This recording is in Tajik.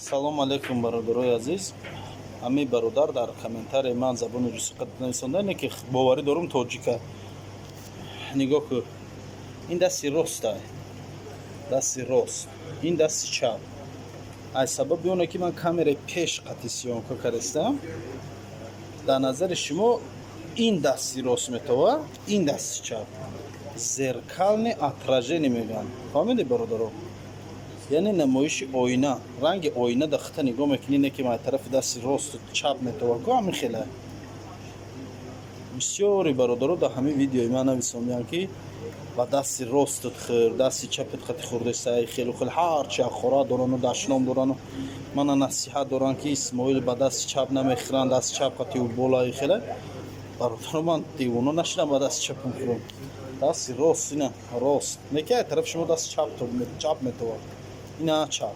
Салом алейкум, бародарои азиз. Ҳамин бародар дар комментарии ман забони русӣ нависонда, не ки боварӣ дорум, тоҷика. Нигоҳ кун, ин дасти роста, дасти рост, ин дасти чап. Аз сабаби оне ки ман камераи пеш қати съёмка кардастам, дар назари шумо ин дасти рост метова, ин дасти чап. Зеркальное отражение мегӯянд, фаҳмидед, бародаро? Яъне намоиши оина, ранги оина. Да хита нигоҳ мекунӣ, не ки тарафи дасти росту чап метова ку, ҳамин хела. Бисёри бародаро дар ҳамин видеои ман нависондианд, ки ба дасти ростут хӯр, дасти чапат қати хӯрдесай, хелу хел ҳарчи ахора дорану дашном дорану мана насиҳат доранд, ки Исмоил ба дасти чап намехӯранд, дасти чап қати болаи хела. Бародаро, ман девона нашудам, ба дасти чапам хӯрам. Дасти рост, ина рост, не ки ай тарафи шумо дасти чап, чап метова, ина чап.